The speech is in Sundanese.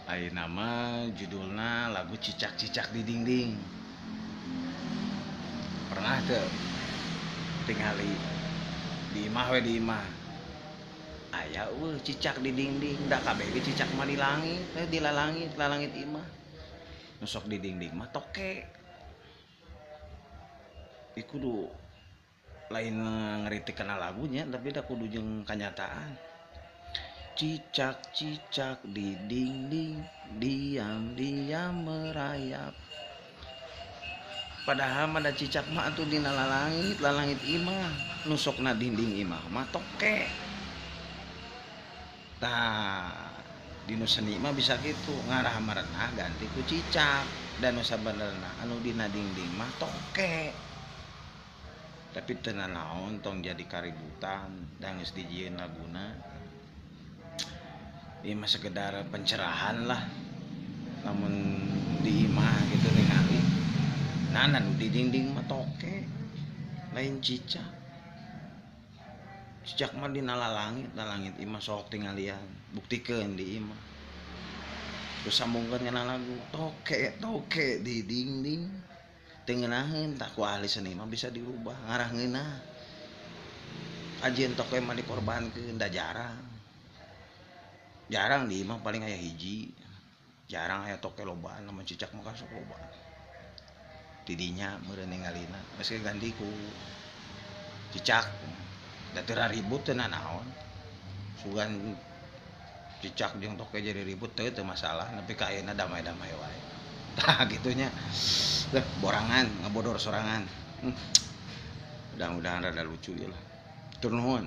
Ayeuna mah judulna lagu Cicak-cicak di Dinding. Pernah teu tingali di imah we, di imah aya euweuh cicak di dinding? Da kabeh ge cicak mah di langit, di lalangit, lalangit imah. Nu sok di dinding mah toke. Ih, kudu lain ngeritik kana lagunya, tapi da kudu jeung kanyataan. Cicak-cicak di dinding, diam-diam merayap. Padahal mah da cicak mah atuh dina lalangit, lalangit imah. Nu sok na dinding imah mah toke. Tah, dinu seni mah bisa kitu, ngarah merenah ganti ku cicak, dan nu sabenerna anu dina dinding mah toke. Tapi teu nanaon, tong jadi kaributan, da geus dijieun laguna. Ieu mah sekedar pencerahan lah. Lamun di imah gitu ningali. Nah, nu di dinding mah toke, lain cicak. Cicak mah dina lalangit, lalangit imah, sok tingalian, buktikeun di imah. Terus sambungkeun kana lagu toke toke di dinding. Teu ngeunaheun. Tah, ku ahli seni mah bisa dirubah ngarah ngeunah. Kajeun toke mah dikorbankeun, da jarang. Jarang di imah, paling aya hiji. Jarang aya toke lobaan, lamun cicak mah kan sok loba. Tidinya meureun ningalina, geus ganti ku cicak. Da teu ribut, teu nanaon. Sugan cicak jeung toke jadi ribut, teu teu masalah, nepi ka ayeuna damai-damai wae. Tah, kitu nya. Lah, borangan ngabodor sorangan. Mudah-mudahan rada lucu ya lah. Tur nuhun.